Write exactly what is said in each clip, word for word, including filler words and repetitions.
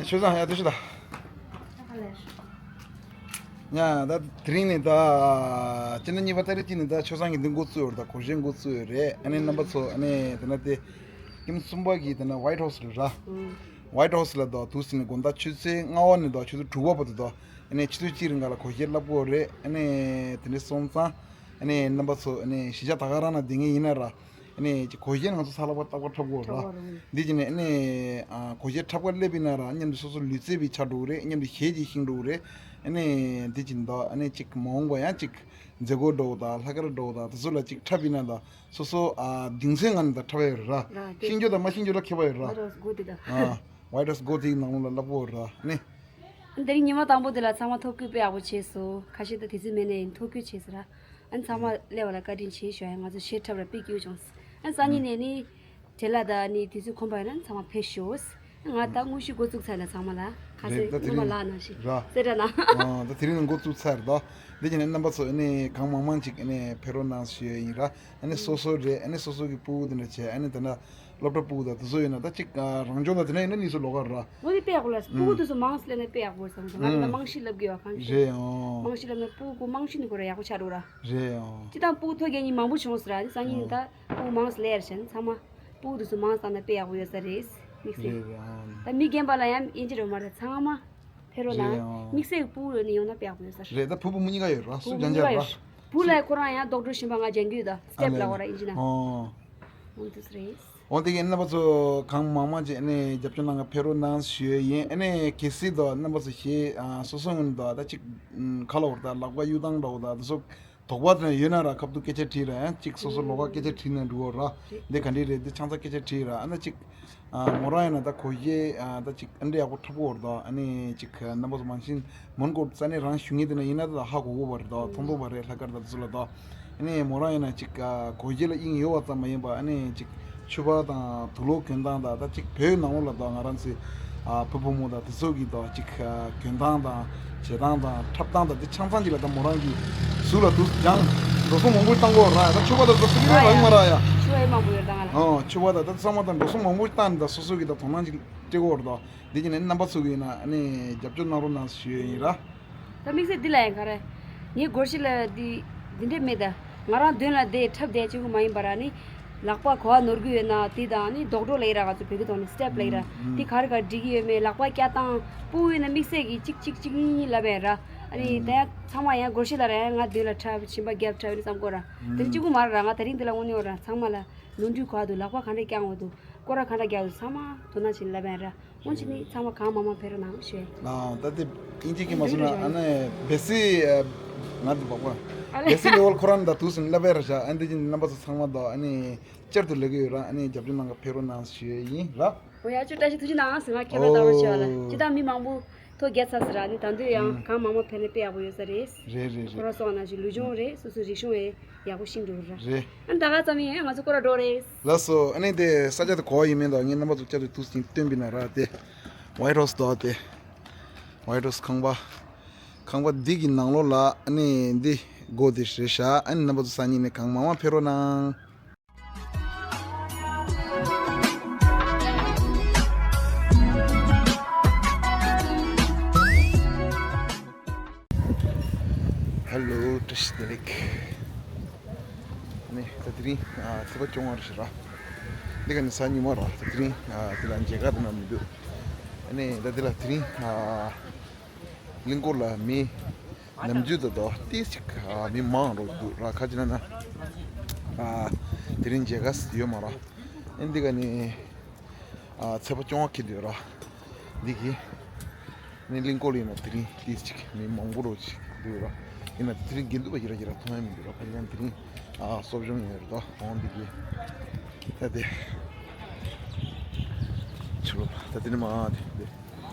ཆོས་བཟང་ཡ་དུ་ཤི་ད། ཡ་ད་དེ་རིང་ནས་ད། སྤྱི་ཟླ་གཉིས་པ་ཏ་རིག་གཅིག་ནས་ད་ཆོས་བཟང་གི་འདི་འགོ་བཙུགས་ཡོད་རེད། ད་སྒོར་གཞས་འགོ་བཙུགས་ཡོད་རེད། ཨ་ནི་རྣམ་པ་ཚོ་ཨ་ནི་དེ་ན་དེ། ཀེམ་གསུམ་པ་གི་དེ་ན་ཝའིཊ་ཧའུ་སི་རེད་ར། ཝའིཊ་ཧའུ་སི་ལ་ད་དུས་ཟིན་ནས་དགོང་དག་ཆུ་ཚོད་ལྔ་པ་ནས་ད་ཆུ་ཚོད་དྲུག་པ་བར་དུ་ད། ཨ་ནི་ཆུ་ཚོད་གཅིག་རིང་ག་ལ་སྒོར་གཞས་བསླབ་དགོས་རེད། ཨ་ནི་དེ་འདྲ་སོང་ཙང་། ཨ་ནི་རྣམ་པ་ཚོ་ཨ་ནི་གཞིས་ཆགས་ད་ག་རང་ན་བསྡད་མཁན་ཡིན་ན་ར། ཨ་ནི་སྒོར་གཞས་ང་ཚོ་ས་ལག་པ་ཏག་པ་འཁྲབ་དགོས་ར། འཁྲབ་དགོས་ར། འདི་བྱས་ནས་ཨ་ནི་ཨ་སྒོར་གཞས་འཁྲབ་ག་སླེབས་ཡིན་ན་ར། མཉམ་དུ་སོ་སོ་ལུས་རྩལ་བའི་ཆ་འགྲོ་གི་རེད། མཉམ་དུ་གཞས་ཅིག་ཤེས་འགྲོ་གི་རེད། ཨ་ནི་འདི་བྱས་ནས་ད་ཨ་ནི་ཅིག་མ་འོངས་པ་ཡང་ཅིག་མཛད་སྒོ་འགྲོ་དང་ལྷག་དཀར་འགྲོ་དང་དེ་ཚོ་ལ་ཅིག་འཁྲབ་ཡིན་ན་ད་སོ་སོ་ཨ་གདེང་ཚོད་ངང་ནས་ད་འཁྲབ་ཡ་ཡོད་ར། ར་དེ། ཤེས་རྒྱུ་དང་མ་ཤེས་རྒྱུ་ལ་ཁྱད་པར་ཡོད་ར། ཝའིཊ་ཧའུ་སི་སྒོ་དེ་ད། ཨ་ཝའིཊ་ཧའུ་སི་སྒོ་དེའི་ནང་ལོགས་ལ་བསླབ་དགོས་ར། ཨ་ནི། དེ་རིང་ཉི་མ་དང་པོ་དེ་ལ་ཚང་མ་ཐོ་འགོད་དཔེ་ཡག་པོ་བྱས་སོང་། ཁ་ཤས་ད་དུས་ཚོད་མེད་ནས་ཡིན། ཐོ་འགོད་བྱས་ཟེར་ར། ཨ་ནི་ཚང་མ་སླེབས་པ་ལ་བཀའ་དྲིན་ཆེ་ཞུ་ཡ། ང་ཚོ་གཞས་འཁྲབ་ར་དཔེ་སྐྱིད་པོ་བྱུང་སོང་། ཨ་ནི་སང་ཉིན་ནས་ནི་བྲེལ་ལ་ད་ནི་དུས་ཚོད་ཁོམ་པ་ཡོད་ན་ཚང་མ་ཕེབས་ཤོག། ང་ད་དངོས་གཞི་འགོ་བཙུགས་ཚར་ལ་ཚང་མ་ལ། ཁ་རེད། སང་ད་དེ་སྔོན་མ་རིང་ལགས་གནང་ཞིག་ར། གསལ་བསྒྲགས་གནང་། ཨ་ད་དེ་རིང་ནས་འགོ་བཙུགས་ཚར་ད། འདི་བྱས་ནས་རྣམ་པ་ཚོ་ཨ་ནི་གང་མང་མང་ཅིག་ཨ་ནི་ཕེབས་རོགས་གནང་ཞུ་ཡ་ཡིན་ར། ཨ་ནི་སོ་སོ་རེད། ཨ་ནི་སོ་སོ་གི་སྤུ་གུ་དེ་འདྲ་བྱས། ཨ་ནི་ད་ན་སློབ་གྲྭ་སྤུ་གུ་དང་དེ་ཚོ་ཡོད་ན་ད་ཅིག་ཨ་རང་སྦྱོང་དང་དེ་འདྲ་ཡོད་ན་གཉིས་སུ་ལོགས་ཀ་ར། འོ་དེ་དཔེ་ཡག་པོ་ལ་སྤུ་གུ་དེ་ཚོ་མང་ཙམ་སླེབས་ན་དཔེ་ཡག་པོ་རེད་བསམ་སོང་། ང་ཚོ་ད་རྨང་གཞི་བསླབ་དགོས་པ་གང་ཤེས། རེད་ཨང་། རྨང་གཞི་བསླབ་ན་སྤུ་གུ་རྨང་གཞི་ནས་ཁོ་ར་ཡག་པོ་ཆགས་འགྲོ་ར། རེད་ཨང་། སྤྱིར་བཏང་སྤུ་གུ་ཐོ་རྒྱལ་གཉིས་མང་པོ་བྱུང་ཟེར་ར། ཨ་ནི་སང་ཉིན་ད་སྤུ་གུ་མང་ཙམ་སླེབས་ཡ་རེད་བྱས་ན་ཚང་མ། སྤུ་གུ་དེ་ཚོ་མང་ཙམ་ན་དཔེ་ཡག་པོ་ཡོད་ས་རེད། དམིགས་བསལ། རེད་རེད་ཨང་། ད་མི་རྒན་པ་ལ་ཡང་དབྱེ་འབྱེད་རོགས་མ་རེད། ཚང་མ་ཕེབས་རོགས་གནང་། རེད་ཨང་། དམིགས་བསལ་སྤུ་གུ་ནས་ཡོང་ན་དཔེ་ཡག་པོ་ཡོད་ས་རེད། རེད། ད་བུ་བུ་མོ་གཉིས་ཀ་ཡོད་ར། སུ་སྦྱང་སྦྱང་ར། བུ་ལ་ཁོ་རང་ཡང་རྡོག་འགྲོ་བཞིན་པ་ང་སྦྱང་གི་ཡོད་ད། སི་ཊེབ་ལ་ཨ་ལེ། ཁོ་རང་ཨིན་ཇི་ན། ཨོ། འོ་དེ་རེད། འོ་དེ་གའི་རྣམ་པ་ཚོ་གང་མང་མང་ཅིག་ཨ་ནི་རྒྱབ་སྐྱོར་གནང་ག་ཕེབས་རོགས་གནང་ཞུ་ཡ་ཡིན། ཨ་ནི་གལ་སྲིད་དོ་རྣམ་པ་ཚོ་གཞས་ཨ་སོ་སོ་ངོས་ནས་དོ་ད་ཅིག་ཁ་ལོ་བར་ད་ལག་པ་གཡུག་སྟངས་འདྲ་བོ་ད་དེ་ཚོ་དོགས་པ་དེ་ཡོད་ན་ར། ཁ་ཐུག་སྐད་ཆ་དྲིས་ར། ཡང་ཅིག་སོ་སོ་ལོགས་ཀ་སྐད་ཆ་དྲིས་ན་འགྲིག་གོ་ར། འདི་ག་འདྲས་རེད། འདི་ཆང་ས་སྐད་ཆ་དྲིས་ར། ཨ་ན་ཅིག་ཨ་མོ་རང་ཡིན་ན་ད་གོ་གཞས་ཨ་ད་ཅིག་ཨ་འདྲས་ཡག་པོ་འཁྲབ་གོ་ར་ད། ཨ་ནི་ཅིག་རྣམ་པ་ཚོ་མང་ཤིན་མོན་གྷོ་ས་གནས་རང་བཞུགས་མཁན་དེ་ན་ཡིན་ན་ད་ཧ་གོ་གོ་བ་རེད་ད། མཐོང་མཐོང་བ་རེད། ལྷག་དཀར་ད་དེ་ཚོ་ལ་ད། ཨ་ནི་མོ་རང་ཡིན་ན་ཅིག་ཨ་གོ་གཞས་ལ་དབྱིངས་ཡོད་པ་ཙམ་མ་ཡིན་པ། ཨ་ནི་ཅིག་ཕྱུ་པ་དང་དུག་ལོག་གྱོན་སྟངས་དང་ད་ཅིག་བོད་ནང་ལོགས་ལ་ད་ང་རང་ཚོའི་ཨ་བུ་བུ་མོ་དང་དེ་ཚོ་གི་ད་ཅིག་ཨ་གྱོན་སྟངས་དང་བྱེད་སྟངས་དང་འཁྲབ་སྟངས་དང་དེ་ཆ་ཚང་ཅིག་ལ་ད་མོ་རང་གི་གཟུགས་ལ་དུ་སྦྱང་འགྲོ་སོང་མང་པོ་བཏང་གོ་ར། ད་ཕྱུ་པ་དང་ཚོ་ཚིག་རེ་ར་ཡོང་མ་ར་ཡ། ཕྱུ་པ་ཡེ་མང་པོ་ཡོད་ད་ང་ལ། ཨོ་ཕྱུ་པ་དང་ད་ཚང་མ་ད་འགྲོ་སོང་མང་པོ་བཏང་ནས་ད་སོ་སོ་གི་ད་དོ་སྣང་ཅིག་སྤྲད་གོ་ར་ད། འདི་ཅི་ནས་རྣམ་པ་ཚོ་གི་ཡིན་ན་ཨ་ནི་རྒྱབ་སྐྱོར་གནང་རོགས་གནང་ཞུ་ཡ་ཡིན་ར། ད་དམིགས་བསལ་འདི་ལ་ཡང་ག་རེ། ངའི་སྒོར་གཞས་ལ་འདི་འདི་འདྲས་མེད་ད། ང་རང་མདུན་ལ་བསྡད་འཁྲབ་བསྡད་བྱེད་དགོས་མ་ཡིན་པ་ར་ནི། ལག་པ་ག་བ་ནོར་གི་ཡོད་ན་དེ་དང་ནི་རྡོག་སྒྲོ་ལ་ཡི་ར་ག་ཚོད་བོད་སྐད་ཐོག་ནས་སི་ཊེབ་ལ་ཡི་ར། ཨུམ། དེ་ག་རེ་ག་རེ་འགྲིག་གི་ཡོད་མེད། ལག་པ་བཀྱག་སྟངས་སྤུ་གུ་ཡིན་ན་དམིགས་བསལ་གྱི་གཅིག་གཅིག་གཅིག་གཉིས་གཉིས་ལབ་ཡ་ར། ཨ་ནི་ད་ཡང་ཚང་མ་ཡང་སྒོར་གཞས་ལ་ར་ཡང་ང་མདུན་ལ་འཁྲབ་མཆིན་པ་རྒྱབ་འཁྲབ་ཡོད་ན་བསམ་གོ་ར། དེ་ནི་གཅིག་པུ་མ་རེད་ར། ང་དེ་རིང་འདི་ལ་དངོས་གནས་ཡོད་ར། ཚང་མ་ལ་ནོར་འཁྲུལ་ག་བ་འདུག་ལག་པ་ག་འདྲས་བཀྱག་འོང་འདུག་སྐོར་ར་ག་འདྲ་རྒྱག་འདུག་ཚང་མ་དོ་སྣང་བྱས་ནས་ལབ་ཡ་ར། སྔོན་ཆད་ནི་ཚང་མ་གང་མང་མང་ཕེབས་རོགས་གནང་ཞུ། ཨ་ད་དེ་ཨིན་ཇི་སྐད་མ་སོང་ན་ཨ་ནི་བེ་སི་ང་འདི་བག་པ་བེ་སི་ལེ་ཝལ་ཁོ་རང་ད་དུས་སུ་སླེབས་པའི་ར་ཤག་ཨ་འདི་ཅི་རྣམ་པ་ཚོ་ཚང་མ་དང་ཨ་ནི་བསྐྱར་དུ་ལབ་ཀྱི་ཡོད་ར། ཨ་ནི་རྒྱབ་སྐྱོར་གནང་ག་ཕེབས་རོགས་གནང་ཞུ་ཡ་ཡིན་ར། འོ་ཡ་ཅོ་བཀྲ་ཤིས་ཐུགས་རྗེ་གནང་ཟེར། ང་ཁྱེད་རང་ལྟ་བུ་བྱས་པ་ལ་ཨོ། ཅི་ད་མི་མང་པོ་ཐོ་རྒྱག་ཚར་ཟེར་ར། ཨ་ནི་ད་དུང་ཡང་ཨུམ། གང་མང་མང་ཕེབས་ན་དཔེ་ཡག་པོ་ཡོད་ས་རེད། རེད་རེད་རེད། ཁོ་རང་སོང་ན་ཅིག་ལུས་སྦྱོང་རེད། སོ་སོའི་རིག་གཞུང་རེད། ཡག་པོ་ཤེས་འགྲོ་ར། རེད། ཨ་ད་ག་ཙམ་ཡིན། ང་ཚོ་སྐོར་ར་འགྲོ་རེད། ལགས་སོ། ཨ་ནི་དེ་ས་ཆ་དེ་གོ་བ་ཡིན་མིན་དང་ངས་རྣམ་པ་ཚོ་བསྐྱར་དུ་ཐུགས་སུ་སྟོན་པ་ཡིན་ན་ར། དེ་ཝའིཊ་ཧའུ་སི་དོ། དེ་ཝའིཊ་ཧའུ་སི་ཁང་པ། ཁང་པ་འདི་གི་ནང་ལོགས་ལ་ཨ་ནི་འདི་སྒོ་དེ་རེད་ཤག་ཨ་ནི་རྣམ་པ་ཚོ་སང་ཉིན་ནས་གང་མང་མང་ཕེབས་རོགས་གནང་། ཧེ་ལོ། བཀྲ་ཤིས་བདེ་ལེགས། ཨ་ནི་ད་དེ་རིང་ཨ་ཚེས་པ་བཅོ་ལྔ་རེད་ཤག་ར། འདི་ག་ནི་གཟའ་ཉི་མ་ར། ད་དེ་རིང་ཨ་འདི་ལ་མཇལ་ཁ་དེ་ན་མི་འདུག་ཨ་ནི་ད་འདི་ལ་དེ་རིང་ཨ་གླིང་སྐོར་ལ་མི་ནམ་རྒྱུན་དང་དོ་ཏིས་ཅིག་ཨ་མི་མང་རོ་འདུག་ར། ཁ་ཅིག་ན་ན་ཨ་དེ་རིང་མཇལ་ཁ་ཡོད་མ་ར། ཨ་འདི་ག་ནི་ཨ་ཚེས་པ་བཅོ་ལྔ་འཁེལ་འདུག་ར། འདི་གི་ནི་གླིང་སྐོར་ལ་ཡིན་ན་དེ་རིང་ཏིས་ཅིག་མི་མང་པོ་རོ་ཅིག་འདུག་ར། ཡིན་ན་དེ་རིང་དགེ་འདུན་པ་ཡི་ར་ཡི་ར་མཐོང་ཡ་མི་འདུག་ར། ཁ་ཅིག་ན་དེ་རིང་ཨ་གསོ་སྦྱོང་ཡོད་རེད་དོ། འོང་འདི་གི་ད་དེ་ཕྱི་ལོགས་ད་དེ་ནི་མ་དེ་དེ།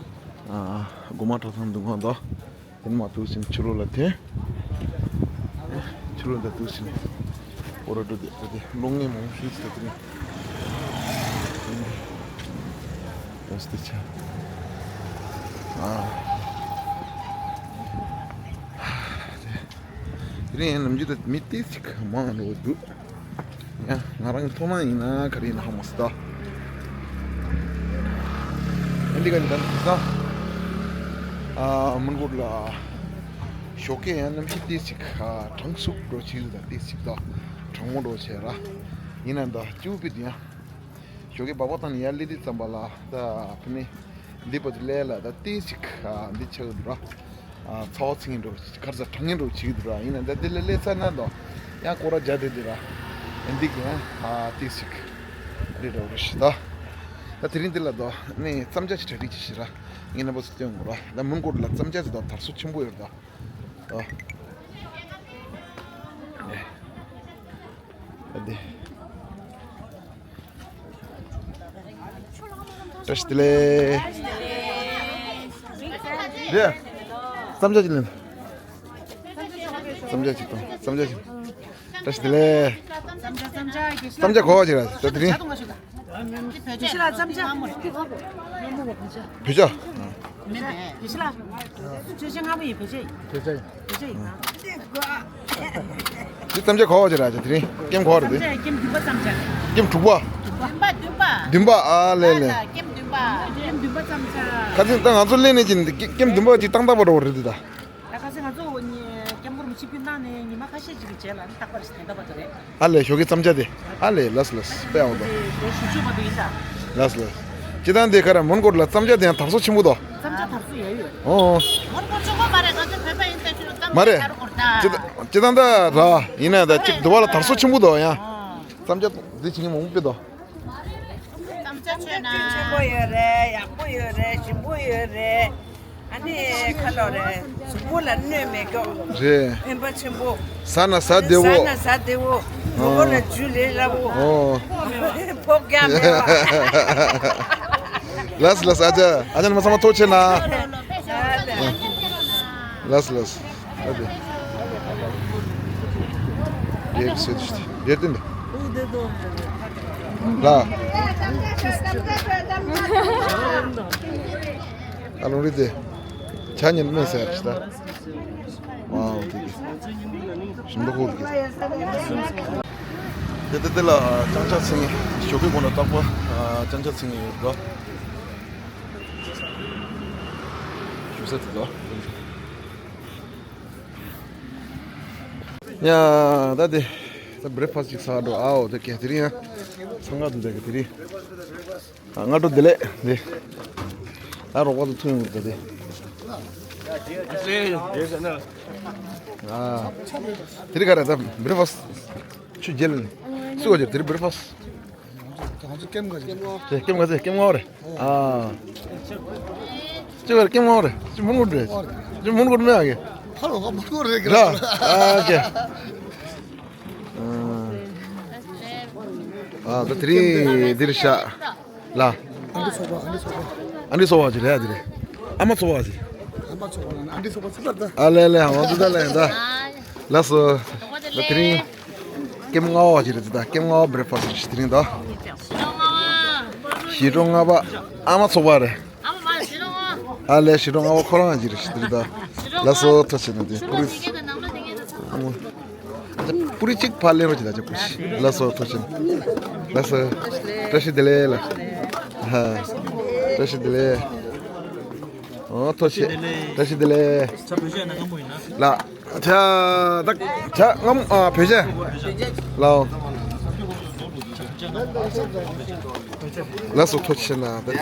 ཨ་སྒོ་མང་གྲྭ་ཚང་འདུ་ཁང་དང་དེ་ནི་མ་དུས་ཕྱིན་ཕྱི་ལོགས་ལ་དེ། ཕྱི་ལོགས་ད་དུས་ཕྱིན་འོ་ར་འགྲོ་དེ་ད་དེ་ལོ་ངན་མང་ཤུས་ད་དེ་ནི། ད་སྟེ་ཆ་ཨ་དེ་རིང་ནམ་རྒྱུན་ད་མི་ཏིས་ཅིག་མང་རོ་འདུག་ཡ་ང་རང་མཐོང་ན་ཡིན་ན་ག་རེ་ཡིན་ན་ཧ་མ་སི་ད། ཨ་འདི་ག་ནི་ད་ད་ ཨ། མོན་གྷོ་ལ་ཞོགས་ཀས་ཡང་གནམ་གཤིས་ཏོག་ཙམ་ཨ། གྲང་ཤུགས་འདྲ་བོ་ཅིག་རེད། ད་ཏོག་ཙམ་ད་གྲང་མོ་འདྲ་བོ་བྱས་ར། ཡིན་ན་ད་སྐྱིད་པོ་འདུག་ཡ། ཞོགས་ཀས་སྦག་སྦག་བཏང་ནས་ཡར་སླེབས་དུས་ཙམ་པ་ལ་ད་ཕ་ནི་འདི་བར་དུ་སླེབས་ལ་ད་ཏོག་ཙམ་ཨ། འདི་ཆགས་ཀྱི་འདུག་ར། ཨ། ཚ་བ་ཚིག་ངན་འདྲ་བོ་ག་རེ་ཟ། གྲང་ངན་འདྲ་བོ་བྱེད་ཀྱི་འདུག་ར། ཡིན་ན་ད་འདི་ལ་སླེབས་ཚར་ན་ད་ཡང་སྐོར་ར་རྒྱག་བསྡད་དེ་ར། འདི་གི་ཡང་ཨ། ཏོག་ཙམ་རེད་འདྲ་བོ་རེད་ཤག་ད། ད་དེ་རིང་འདི་ལ་ད་ནི་གཙང་ཆུ་ཞིག་གྲ་སྒྲིག་བྱས་ཤག་ར། ངས་རྣམ་པ་ཚོ་སྟོན་དགོས་ར། ད་མོན་གྷོ་ལ་གཙང་ཆུ་ཞིག་ད་དར་སོ་ཆེན་པོ་ཡོད་རེད་ད། ཨ། ཨ་དེ། བཀྲ་ཤིས་བདེ་ལེགས། རེད། གཙང་ཆུ་ཞིག་ལེན། གཙང་ཆུ་ཞིག་དང་། གཙང་ཆུ་ཞིག་བཀྲ་ཤིས་བདེ་ལེགས། གཙང་ཆུ་གོ་བ་ཅིག་ར། ད་དེ་རིང་། བོད་ཤ་ལ་གཙང་ཆུ། བོད་ཤ། བོད་ཤ་ལ། བོད་ཤ་སྔ་པོ་ཡིན། བོད་ཤ་ཡིན། བོད་ཤ་ཡིན། བོད་ཤ་ཡིན། འདི་གཙང་ཆུ་གོ་བ་ཅིག་ར། ད་དེ་རིང་སྐེམ་གོ་བ་རེད། གཙང་ཆུ་སྐེམ་བདུན་པ་གཙང་ཆུ། སྐེམ་དྲུག་པ། བདུན་པ། བདུན་པ། བདུན་པ། ཨ་ལེ་ལེ། སྐེམ་བདུན་པ། སྐེམ་བདུན་པ་གཙང་ཆུ། ཁ་སང་ད་ང་ཚོ་སླེབས་ནས་ཀྱི་སྐེམ་བདུན་པ་ཅིག་བཏང་བཏང་པ་འདྲ་བོ་རེད་འདི་ད། ད་ཁ་སང་ང་ཚོ་ནི་སྐྱབས་མགོན་རིན་པོ་ཆེ་ཕུལ་བཏང་ནས་ཉི་མ་ཁ་ཤས་ཅིག་གི་རྗེས་ལ་ནི་རྟག་པར་ཞིག་དེ་འདྲ་བ་དེ་རེད། ཨ་ལས་ཞོགས་ཀས་གཙང་ཆུ་དེ། ཨ་ལས་ལགས་ལགས། དཔེ་ཡག་པོ་འདུག། དེ་ཞུ་ཆོག་པ་དེ་ཡིན་ད། ལགས་ལགས། སྤྱིར་བཏང་དེ་ག་རེ་མོན་གྷོ་ལ་གཙང་ཆུ་དེ་ཡང་དར་སོ་ཆེན་པོ་འདུག། གཙང་ཆུ་དར་སོ་ཡ་ཡོད། ཨོ། མོན་གྷོ་གཙང་པོ་མ་རེད། ང་ཚོ་བོད་པ་ཡིན་ཙང་ཞུ་གཙང་མ་རེད། དར་དགོས་ད། སྤྱིར་བཏང་སྤྱིར་བཏང་ད་ར་ཡིན་ན་ད་གཅིག་འདུག་བ་ལ་དར་སོ་ཆེན་པོ་འདུག་ཡང་། ཨོ། གཙང་ཆུ་འདི་བྱེད་མཁན་མང་པོ་དཔེ་འདུག། གཙང་ཆུ་ཆེན་པོ་ཡོད་རེད། ཡག་པོ་ཡོད་རེད། ཞིམ་པོ་ཡོད་རེད། ཨ་ནི་ཁ་ལོ་རེད། གཟུགས་པོ་ལ་གནོད་མེད་ཀྱོག། རེད། ཕན་པ་ཆེན་པོ། ཟ་ན་ཟ་བདེ་བོ། ཟ་ན་ཟ་བདེ་བོ། མགོ་ལ་འཇུ་ལེ་སླ་བོ། ཨོ། ཕོག་རྒྱག་མེད་པ། ལགས་ལགས། ཨ་ཅག་ཨ་ཅག་རྣམ་པ་ཚང་མ་ཐུགས་རྗེ་ཆེ་གནང་། ལགས་ལགས། ཨ་དེ། རེད་ཟེར་དུས་རེད་དེ་འདི། ལ། ཨ་ལུང་རེད་དེ། ཇ་ཉིན་མིན་ཟེར་ཞིག་ད། ཝའོ་དེ་གི། ཞིམ་པོ་ཁུག་གི། དེ་དེ་དེ་ལ་ལྕང་ཆ་ཚིང་ཞོགས་པའི་གོང་ལ་རྟག་པར་ལྕང་ཆ་ཚིང་ཡོད་དོ། ཞུ་ས་དེ་དོ། ཡ། ད་དེ་ད་བྷི་རེག་ཕ་སི་ཅིག་ཟ་འགྲོ། ཨའོ་དེ་ག་དེ་རིང་ཡ་འཚང་ཁ་འདུག། ད་ག་དེ་རིང་ཨ་སྔ་དྲོ་བདེ་ལེགས་དེ། ད་རོགས་པ་ཚོ་ཐུག་ཡོང་གི་ད་དེ། ཨ་དེ་རིང་ག་རེ་ད་བྷི་རེག་ཕ་སི་ཆུ་རྒྱལ་ནས་སུ་ག་རྒྱལ་དེ་རིང་བྷི་རེག་ཕ་སི། ང་ཚོ་ཀེམ་ག་ཅིག་ཀེམ་ག་ཅིག་ཀེམ་ང་རེད། ཨ། ཅི་བར་ཀེམ་ང་རེད། ཅི་མོན་གྷོ་རེད། ཅི་མོན་གྷོ་མེད་ཨ་གི། ཕ་རོ་ག་མོན་གྷོ་རེད་གི་ར། ཨ་ཀེ། ཨ་ད་དེ་རིང་འདིར་ཤག་ལ། ཨ་འདི་ཚོ་བ། ཨ་འདི་ཚོ་བ། ཨ་འདི་ཚོ་བ་ཅི་རེད་ཨ་དེ་རེད། ཨ་མ་ཚོ་བ་ཅི། ཨ་མ་ཚོ་བ་ཨ་འདི་ཚོ་བ་ཚི་པར་ད། ཨ་ལེ་ལེ་ཧ་མ་ཚོ་ད་ལེ་ད། ལགས་སོ། ད་དེ་རིང་ཀེམ་ལྔ་པ་ཅིག་རེད་དེ། ད་ཀེམ་ལྔ་པ་བྷི་རེག་ཕ་སི་ཅིག་དེ་རིང་ད། ཞི་ཀྲོང་ལྔ་པ་ཨ་མ་ཚོགས་པ་རེད། ཨ་ལས་ཞི་ཀྲོང་ལྔ་པ་ཁོ་རང་ཅིག་རེད་དེ་ད། ལགས་སོ་ཐུགས་རྗེ་ཆེ་གནང་དེ་པུ་རི། པུ་རི་གཅིག་ཕར་ལེན་རོགས་གྱིས་ད་ཅིག་པུ་རི། ལགས་སོ་ཐུགས་རྗེ་ཆེ། ལགས་སོ། བཀྲ་ཤིས་བདེ་ལེགས་ལགས། ཧ། བཀྲ་ཤིས་བདེ་ལེགས། ཨོ་ཐུགས་རྗེ་ཆེ། བཀྲ་ཤིས་བདེ་ལེགས། ལགས། ཇ་ད་ཇ་ངམ། ཨ་བོད་ཇ་ལའོ། ལགས་སོ་ཐུགས་རྗེ་ཆེ་གནང་ད་དེ།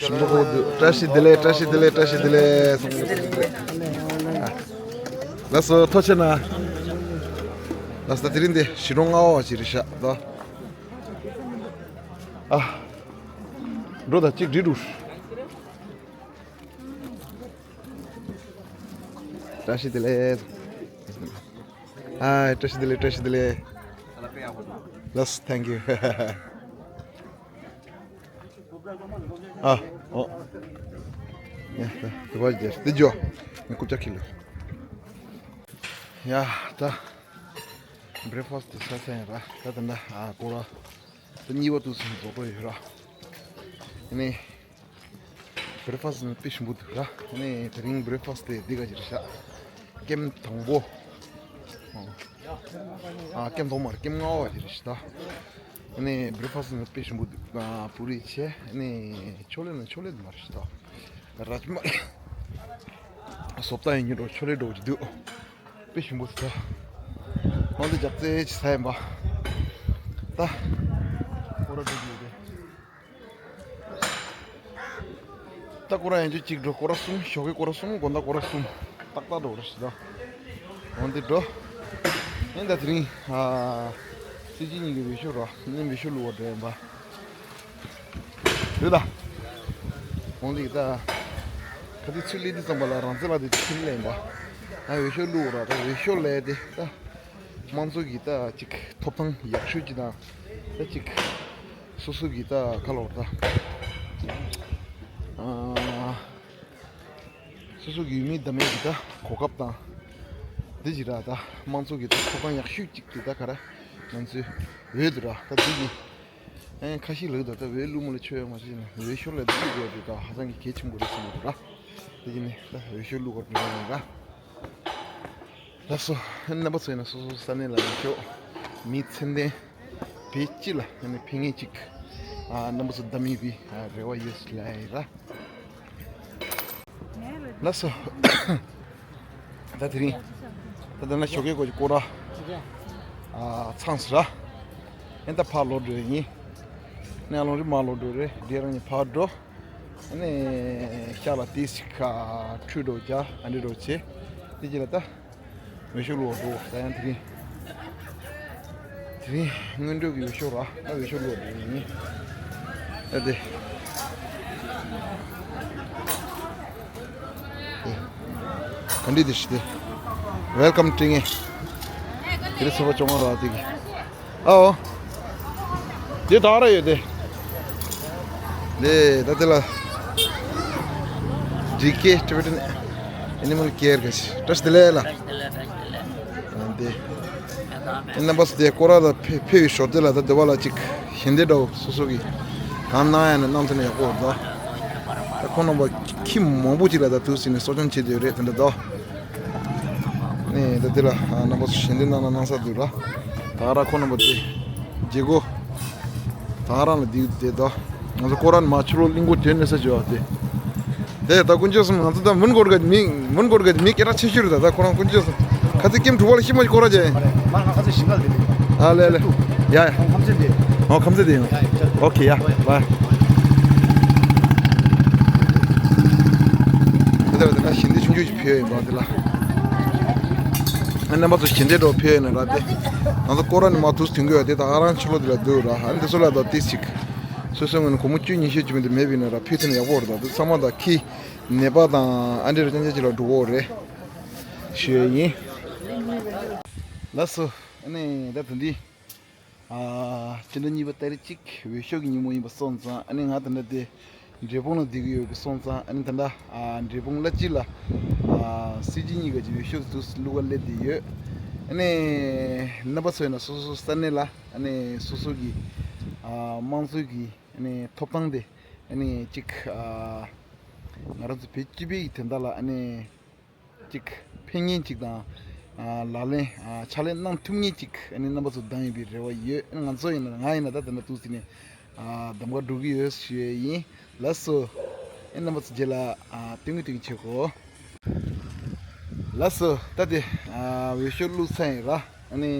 ཞིམ་པོ་ཁོག་འདུག། བཀྲ་ཤིས་བདེ་ལེགས། བཀྲ་ཤིས་བདེ་ལེགས། བཀྲ་ཤིས་བདེ་ལེགས། བཀྲ་ཤིས་བདེ་ལེགས། ལགས་སོ་ཐུགས་རྗེ་ཆེ་གནང་། ལགས་སོ་ད་དེ་རིང་འདི་ཞི་ཀྲོང་ལྔ་པ་ཅིག་རེད་ཤག་ད། ཨ། འགྲོ་ད་གཅིག་འགྲིག་འདུག། བཀྲ་ཤིས་བདེ་ལེགས། ཧའི། བཀྲ་ཤིས་བདེ་ལེགས། བཀྲ་ཤིས་བདེ་ལེགས། ལགས། Thank you། ཨ། ཨོ། ཡ། དེ་བ་རྒྱས་དེ་འཇོ། ངས་རྐུབ་ཀྱག་ཁྱེར་ལོ། ཡ། ད་བྷི་རེག་ཕ་སི་དེ་ཟ་ས་ཡིན་ར། ད་ད་ད། ཨ་སྐོར་ར། ད་གཉིས་པ་དུས་སུ་རྫོགས་འགྲོ་ཡོད་ར། ཨ་ནི། བྷི་རེག་ཕ་སི་ནི་དཔེ་ཞིམ་པོ་འདུག་ར། ཨ་ནི་དེ་རིང་བྷི་རེག་ཕ་སི་དེ་འདི་ག་ཅིག་རེད་ཤག། ཀེམ་དང་པོ། ཨ་ཀེམ་དང་པོ་མ་རེད། ཀེམ་ལྔ་པ་ཅིག་རེད་ཤག་ད། ཨ་ནི་བྷི་རེག་ཕ་སི་ནི་དཔེ་ཞིམ་པོ་འདུག། ཨ་པུ་རི་བྱས། ཨ་ནི་ཆོ་ལེ་ནི་ཆོ་ལེ་མ་རེད་ཤག་ད། ར་ཇ་མ། བཟོ་ལྟ་ཡིན་ཉོ་འགྲོ་ཆོ་ལེ་འགྲོ་གི་འདུག་དཔེ་ཞིམ་པོ་ཟ། ཧོན་དེ་ལྗགས་རྩེ་ཅིག་ཟ་ཡིན་པ། ད། སྐོར་ར་འགྲོ་གི་ཡོད་རེད། ད་སྐོར་ར་ཡན་ཆོད་གཅིག་འགྲོ། སྐོར་ར་གསུམ། ཞོགས་ཀའི་སྐོར་ར་གསུམ། དགོང་དག་སྐོར་ར་གསུམ། ཏག་ཏག་འགྲོ་ར་ཞིག་ད། འོན་ཏེ་འགྲོ། ཨེ་ད་དེ་རིང་ཨ། སྲིད་སྤྱི་གཉིས་ཀྱི་འོས་ཤོག་ར་ནི་འོས་ཤོག་བླུག་པ་འགྲོ་ཡིན་པ། རེད་ད། འོན་ཏེ་ད། ཁ་ཐུག་ཚུར་སླེབས་དུས་ཙམ་པ་ལ་རང་བཙན་ལགས་དེ་ཕྱིར་སླེབས་ཡིན་པ། ཨ་འོས་ཤོག་བླུག་ར་ད་འོས་ཤོག་ལས་དེ་ད། དམངས་གཙོ་གི་ད་ཅིག་ཐོབ་ཐང་ཡག་ཤོས་ཅིག་དང་། ད་ཅིག་སོ་སོ་གི་ད་ག་ལོར་ད། ཨ། སོ་སོ་གི་ཡུལ་མི་བདམས་མིན་གྱི་ད་གོ་སྐབས་དང་། འདི་ཅི་ར་ད་དམངས་གཙོ་གི་ད་ཐོབ་ཐང་ཡག་ཤོས་ཅིག་དེ་ད་ག་ར་ང་ཚོའི་འོས་འདུག་ར། ད་འདི་གི་ཨེ་ཁ་ཤས་ལགས་ད་ད་འོས་བླུག་མ་ལ་ཆོས་ཡོད་མ་ཤེས་ན་འོས་ཤོག་ལ་འདི་བླུག་དགོས་དེ་ད་ཧ་ཅང་གི་གལ་ཆེན་པོ་རེད་བསམ་གི་འདུག་ར། འདི་གི་ནི་ད་འོས་ཤོག་བླུག་དགོས་རེད་ཡོད་ར། ལགས་སོ། རྣམ་པ་ཚོ་ཡིན་ན་སོ་སོ་ས་གནས་ལ་ཡོད་ཤོག་མི་ཚད་ལྡན་བེད་སྤྱི་ལ་ཡང་ནི་ཕན་ངེས་ཅིག་ཨ་རྣམ་པ་ཚོ་བདམས་ཡིན་པའི་ཨ་རེ་བ་ཡོད་ལ་ཡིན་ར། ལགས་སོ། ད་དེ་རིང་ད་ལྟ་ན་ཞོགས་ཀའི་སྐོར་གྱི་སྐོར་ར་ཨ་ཚང་ཟེར་ར། ཨེ་ད་ཕར་ལོག་འགྲོ་ཡིན། ནས་ལོང་རི་མ་ལོག་འགྲོ་རེད། དེ་རང་ཉིད་ཕར་འགྲོ། ཨ་ནི་ཤག་ལ་ཏིས་ཤིག་ཁ་ཁྲུས་འགྲོ་བྱ་ཨ་འདྲི་འགྲོ་བྱེད། དེ་རྗེས་ལ་ད་འོས་ཤོག་བླུག་འགྲོ་ད་ཡང་དེ་རིང་། དེ་རིང་སྔོན་འགྲོ་གི་འོས་ཤོག་ར་ཨ་འོས་ཤོག་བླུག་འགྲོ་ཡིན། ཨ་དེ། ག་འདྲི་དེ་ཤི་དེ། ཝེལ་ཀམ་ཀྲིང་ངེ། དེ་རིང་ཚེས་པ་བཅོ་ལྔ་ར་དེ་གི། ཨའོ། དེ་ད་ར་ཡོད་དེ། དེ་ད་དེ་ལ། ཌི་ཀེ་Tibetan Animal Care གི་བཀྲ་ཤིས་བདེ་ལེགས་ལ། ཨ་དེ། རྣམ་པ་ཚོ་དེ་སྐོར་ར་ལ་ཕེ་ཕེ་བའི་ཞོར་དེ་ལ་ད་དེ་བ་ལ་ཅིག་ཞལ་འདེབས་འདྲ་བོ་སོ་སོ་གི་གང་གནང་ཡ་ནས་གནང་ཐུབ་ན་ཡག་པོ་རེད་ད། ད་ཁོང་རྣམ་པ་ཁྱི་མང་པོ་ཅིག་ལ་ད་དུས་ཟིན་ནས་གསོ་སྐྱོང་བྱེད་དེ་ཡོད་རེད་དེ་འདྲ་ད། ནས་ད་དེ་ལ་རྣམ་པ་ཚོ་ཞལ་འདེབས་གནང་ན་གནང་ས་འདུག་ར། ད་ག་ར་ཁོང་རྣམ་པ་དེ་རྗེས་སྒོ་ད་ག་རང་ལ་འདི་དེ་ད་ང་ཚོ་ཁོ་རང་མ་ཆུ་ལོ་གླིང་སྐོར་དེ་ནས་ས་བྱོས་བ་དེ། དེ་ད་དཀོན་མཆོག་གསུམ་ང་ཚོ་ད་མུན་སྐོར་ག་མི་མུན་སྐོར་ག་མི་སྐད་གྲགས་ཆེ་ཤོས་རེད་ད། ད་ཁོ་རང་དཀོན་མཆོག་གསུམ་ཁ་ཚིག་ཀེམ་དྲུག་པ་ལ་ཤི་མ་ཤི་སྐོར་ར་ཅན། མ་ང་ཁ་ཚིག་ཞིང་ཁ་ལ་དེ། ཨ་ལེ་ལེ། ཡ་ཡ། ཁམས་ཚན་དེ། ཨོ་ཁམས་ཚན་དེ་ཡིན། ཨོ་ཁེ་ཡ་བའི། དེ་ལྟར་དེ་ན་ཞིང་སྡེ་ཆུང་ཆུང་ཞིག་ཕེབས་ཡོད་པ་དེ་ལ། ཨ་རྣམ་པ་ཚོ་ཞིང་སྡེ་འགྲོ་ཕེབས་ཡོད་ན་ར་དེ། ང་ཚོ་སྐོར་ར་ནས་མ་ཐུག་དུས་འགོ་ཡ་དེ་ད་ཨ་རང་ཆུ་ལོ་དེ་ལ་འདུག་ར། ཨ་ནི་དེ་ཚོ་ལ་ད་ཏིས་ཅིག་སོ་སོའི་ངོས་ནས་སྒོར་མོ་བཅུ་ཉི་ཤུ་བཅུ་མི་འདུག་མེད་པའི་ན་ར་ཕུལ་ཐུབ་ན་ཡག་པོ་རེད་ད། དེ་ཚང་མ་ད་ཁྱི་ནད་པ་དང་ཨ་འདྲེ་ར་རྐྱང་རྐྱང་ཅིག་ལ་འགྲོ་གི་རེད་ཞུ་ཡ་ཡིན། ལགས་སོ། ཨ་ནི་ད་དེ་འདི་ཨ་སྤྱི་ཟླ་གཉིས་པ་ཏ་རིག་གཅིག་འོས་ཤོག་གི་ཉིན་མོ་ཡིན་པ་སོང་ཙང་ཨ་ནི་ང་དེ་འདྲ་དེ། འབྲས་སྤུངས་ལ་བསྡད་ཀྱི་ཡོད་པ་སོང་ཙང་ཨ་ནི་ད་ལྟ་ཨ་འབྲས་སྤུངས་གླ་སྤྱི་ལ་ཨ་སྲིད་སྤྱི་གཉིས་ཀ་གི་འོས་ཤོག་དུ་བླུག་ག་སླེབས་བསྡད་ཡོད། ཨ་ནི་རྣམ་པ་ཚོ་ཡིན་ན་སོ་སོ་ས་གནས་ལ་ཨ་ནི་སོ་སོ་གི་ཨ་དམངས་གཙོ་གི་ཨ་ནི་ཐོབ་ཐང་དེ་ཨ་ནི་གཅིག་ཨ་ང་རང་ཚོ་བོད་སྤྱི་པའི་གི་དོན་དག་ལ་ཨ་ནི་གཅིག་ཕན་ངེས་གཅིག་དང་ཨ་ལག་ལེན་ཨ་ཕྱག་ལས་གནང་ཐུབ་ངེས་གཅིག་ཨ་ནི་རྣམ་པ་ཚོ་གདམ་ཡོད་པའི་རེ་བ་ཡོད། ཨ་ནི་ང་ཚོ་ཡིན་ན་ང་ཡིན་ན་ད་དེ་འདྲ་འདུག་ཟེར་ནས། ཨ་གདམ་ག་འགྲོ་གི་ཡོད་ཞུ་ཡས་ཡིན། ལགས་སོ། ཨེ་རྣམ་པ་ཚོ་རྗེས་ལ་ཨ་སྟོན་གི་སྟོན་གི་བྱེད་གོ། ལགས་སོ། ད་དེ་ཨ་འོས་ཤོག་བླུགས་ཚར་ཡིན་ར། ཨ་ནི་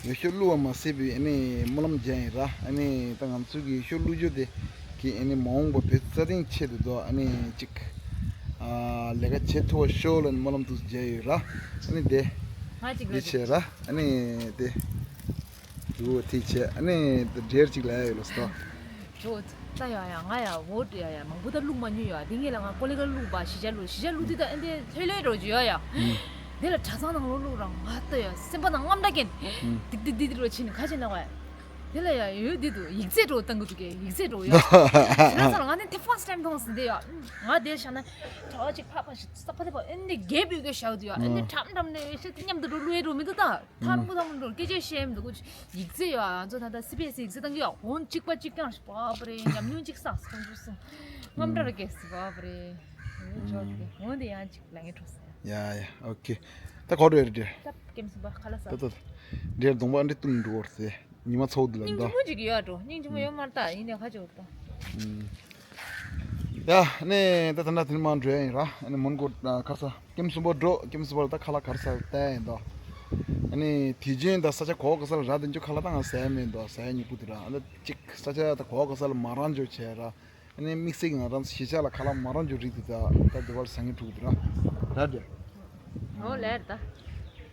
འོས་ཤོག་བླུགས་པ་མ་ཟད་པའི་ཨ་ནི་སྨོན་ལམ་རྒྱག་ཡིན་ར། ཨ་ནི་ད་ང་ཚོ་གི་འོས་ཤོག་བླུགས་རྒྱུ་དེ་གི་ཨ་ནི་མ་འོངས་པ་བོད་རྩ་དོན་ཆེད་དུ་དོ་ཨ་ནི་གཅིག་ཨ་ལས་ཀ་བྱེད་ཐུབ་པ་ཤོག་ལ་སྨོན་ལམ་དུ་རྒྱག་ཡོད་ར། ཨ་ནི་དེ་ང་གཅིག་འདི་ལ་བྱས་ར། ཨ་ནི་དེ། འགྲོ་ཐིག་བྱས་ཨ་ནི་འདྲེར་གཅིག་ལ་ཡ་ཡོད་ལ་སོ། འགྲོ་ད་ཡ་ཡ་ང་ཡ་འོ་ཡ་ཡ་མང་པོ་ད་བླུག་མ་མྱོང་ཡ། དེ་ངས་ལ་ང་ཀོ་ལེ་ག་བླུག་པ་ཞི་ཆ་བླུག་ཞི་ཆ་བླུག་དུས་ད་ཨ་འདི་ལྷོད་ལྷོད་འགྲོ་རྒྱུ་ཡ་ཡ། དེ་ལ་གྲྭ་ཚང་ནང་ལོགས་བླུག་རང་ང་ད་ཡ་སེམས་པ་ནང་དངངས་སྐྲག་གིན། ཏིག་ཏིག་ཏིག་ཏིག་འགྲོ་ཕྱིན་ནས་ཁ་ཆེ་ན་བ། དེ་ལ་ཡ་ཡོད་དེ་འདུག་ཡིག་ཚད་འགྲོ་བཏང་གི་འདུག་གས་ཡིག་ཚད་འགྲོ་ཡ། ཁྱེད་རང་ཚོ་ལ་ང་ནི་དེ་first time་མཐོང་ཟིན་དེ་ཡ། ང་དེ་བཞག་ན་གྲྭ་བ་ཅིག་ཕག་ཕག་ཞིག་ས་ཕ་དེ་ཕ་ཨ་འདི་རྒྱལ་པོའི་གས་བཞག་དུ་ཡ་ཨ་འདི་ཁྲམ་ཁྲམ་ནས་ཤི་མཉམ་དུ་འགྲོ་བླུག་ཡ་འགྲོ་མི་འདུག་ད། ཐར་མགོ་ཐང་མོ་སྐད་ཆ་བཤད་མི་འདུག་གོ། ཡིག་ཚད་ཡོད་ཨ་ཚོ་ད་ལྟ་སི་བི་ཨེ་སི་ཡིག་ཚད་བཏང་གི་ཡོད། འོན་གཅིག་པ་གཅིག་རྐྱང་ཞིག་བབ་རེད། ཉམས་མྱོང་གཅིག་བསགས་སོང་འགྲོ་སོང་། དངངས་སྐྲག་ར་སྐྱེས་སི་བབ་རེད། འོན་ཆོག་གི་འོན་དེ་ཡང་གཅིག་ལ་ངས་འཕྲོ་སོང་ཡ། ཡ་ཡ་ཨོ་ཁེ། ད་གོ་འགྲོ་རེད་འདྲེ། ད་ཀེམ་སུ་བ་ཁ་ལ་ས། ད་ད་འདྲེ་གདོང་པ་འདྲེ་བཏུམ་འགྲོ་བར་ཟེ། ཉི་མ་ཚོགས་འདི་ལ་སྙིང་རྗེ་མོ་ཅིག་ཡོད་འགྲོ། སྙིང་རྗེ་མོ་ཡོད་མ་རེད་ད་ཡིན་ནའི་ཁ་ཅིག་འོར་ད། ཡ་ནི་ད་ད་ན་དེ་མ་འགྲོ་ཡིན་ར། ཨ་ནི་མོན་གྷོ་ཁ་ས་ཀེམ་གསུམ་པ་འགྲོ། ཀེམ་གསུམ་པ་ལ་ད་ཁ་ལག་ག་རེ་ཟ་བལྟས་ཡིན་དོ། ཨ་ནི་དེ་རྗེས་ད་ས་ཆ་གོ་ག་ས་ལ་ར་དེ་འཇུ་ཁ་ལག་ད་ང་ཟས་མེད་དོ། ཟས་ཉིད་པོ་དེ་ར། ཨ་ནི་གཅིག་ས་ཆ་ད་གོ་ག་ས་ལ་མ་རང་འཇོ་བྱས་ར། ཨ་ནི་དམིགས་བསལ་གྱི་ང་རང་གཞིས་ཆགས་ལ་ཁ་ལག་མ་རང་འཇོ་རིགས་དེ་ད་ད་དེ་བར་ཟ་ངེས་ཕྲུག་དེ་ར། ར་དེ། ཨོ་ལེར་ད།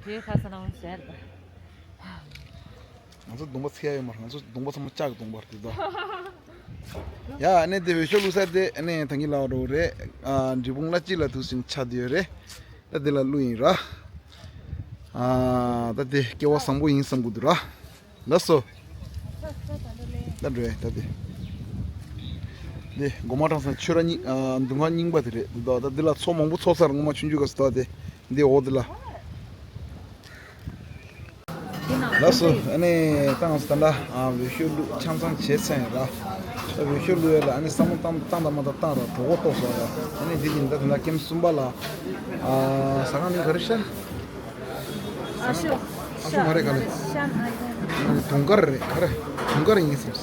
དེ་ཁ་ས་ན་ཟེར་ད། ང་ཚོ་གདོང་པ་ཚིག་ཡ་ཡོད་མ་རེད། ང་ཚོ་གདོང་པ་ཚང་མ་ལྕགས་ཀྱི་གདོང་པ་རེད་དོ། ཡ་ཨ་ནི་དེ་འོས་ཤོག་བླུགས་ས་དེ་ཨ་ནི་ད་གིན་ལ་རོ་རེད། ཨ་འབྲས་སྤུངས་ལ་གཅིག་ལ་དུས་ཟིང་ཆ་དེ་ཡོད་རེད། ད་དེ་ལ་བླུགས་ཡིན་ར། ཨ་ད་དེ་སྐལ་བ་བཟང་པོ་ཡིན་བསམ་གི་འདུག་ར། ལགས་སོ། ད་འགྲོ་ཡ་ད་དེ། དེ་སྒོ་མ་བཀྲམ་ས་ཆོས་ར་རྙིང་ཨ་མདུང་ཁང་རྙིང་པ་དེ་རེད་འདུག་ད་དེ་ལ་མཚོ་མང་པོ་ཚོགས་ས་ར། སྔོན་མ་ཆུང་ཆུང་སྐབས་སུ་ད་དེ་འདི་འོག་དེ་ལ། ལགས་སོ། ཨ་ནི་ད་ང་ཚོ་ད་ལྟ་ཨ་འོས་ཤོག་བླུགས་ཆང་ཚང་བྱས་ཚར་ཡིན་ར། ད་འོས་ཤོག་བླུགས་ཡ་ལ་ཨ་ནི་བསམ་བློ་བཏང་བཏང་དང་མ་བཏང་བཏང་ར་གྲོད་ཁོག་ལྟོགས་སོང་ཡ། ཨ་ནི་འདི་ཡིན་ད་ད་ལྟ་ཀེམ་གསུམ་པ་ལ་ཨ་ཟ་ཁང་མིང་ག་རེ་ཤག་ཨ་ཤོ། ཨ་ཤོ་མ་རེད་ག་ལེ། ཨ་ནི་དུང་དཀར་རེད་ག་རེ། དུང་དཀར་ཡིན་བསམ།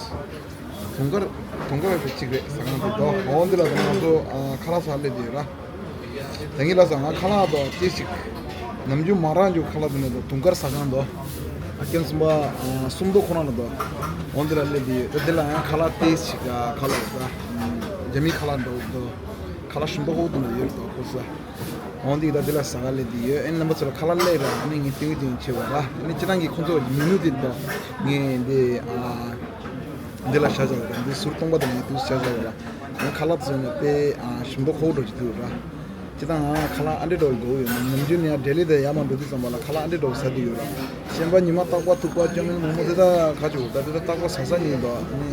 དུང་དཀར་དུང་དཀར་རེད་གཅིག་རེད་ཟ་ཁང་དེ་དོ། འོ་འདི་ལ་ད་ང་ཚོ་ཨ་ཁ་ལག་ཟ་སླེབས་དེ་ཡོད་ར། ད་གིན་ལ་ཟ་ང་ཁ་ལག་དང་ཅི་ཞིག་ནམ་རྒྱུན་མ་རག་རྒྱུ་ཁ་ལག་དེ་ནས་དང་དུང་དཀར་ཟ་ཁང་དང་། ཨ་ཀེམ་གསུམ་པ་ཨ་སུམ་མདོ་ཁོ་ན་ལ་དང་། འོ་འདི་ལ་སླེབས་དེ་ཡོད། ད་འདི་ལ་ཡང་ཁ་ལག་ཏོག་ཙམ་ཞིག་ཨ་ཁ་ལག་ད་རྒྱ་མིའི་ཁ་ལག་འདྲ་བོ་དང་། ཁ་ལག་ཞིམ་པོ་ཧོ་དུ་ནས་ཡོད་དང་ཁོ་ས། འོ་འདི་ད་འདི་ལ་ཟ་ག་སླེབས་དེ་ཡོད། ཨ་ནི་རྣམ་པ་ཚོ་ལ་ཁ་ལག་སླེབས་ར། ཨ་ནི་ངས་ཏིང་ཏིང་བྱེད་པ་ར། ཨ་ནི་སྤྱིར་བཏང་གི་ཁོང་ཚོ་མི་ནུ་དེ་དང་ངས་འདི་ཨ། འདི་ལ་བཞག་བཞག་ཡོད་ར། འདི་ཟུར་སྟོང་པ་དེ་ནས་འདུག་བཞག་བཞག་ཡོད་ར། ངས་ཁ་ལག་བཟོས་ནས་དཔེ་ཨ་ཞིམ་པོ་ཁོག་འགྲོ་གི་འདུག་ར། ཅི་ད་ང་ཁ་ལག་ཨ་འདྲེ་འགྲོ་དགོས་ཡོད། ནམ་རྒྱུན་ནས་ལྡི་ལི་དང་ཡར་མར་འགྲོ་དུས་ཙམ་པ་ལ་ཁ་ལག་ཨ་འདྲེ་འགྲོ་ཟ་གི་ཡོད་ར། གཞན་པ་ཉི་མ་རྟག་པར་ཐུག་པ་ཅོ་མིན་མོག་མོག་དེ་ད་ག་ཅིག་ད་དེ་ད་རྟག་པར་ཟ་ས་ཉིད་དོ་ནི་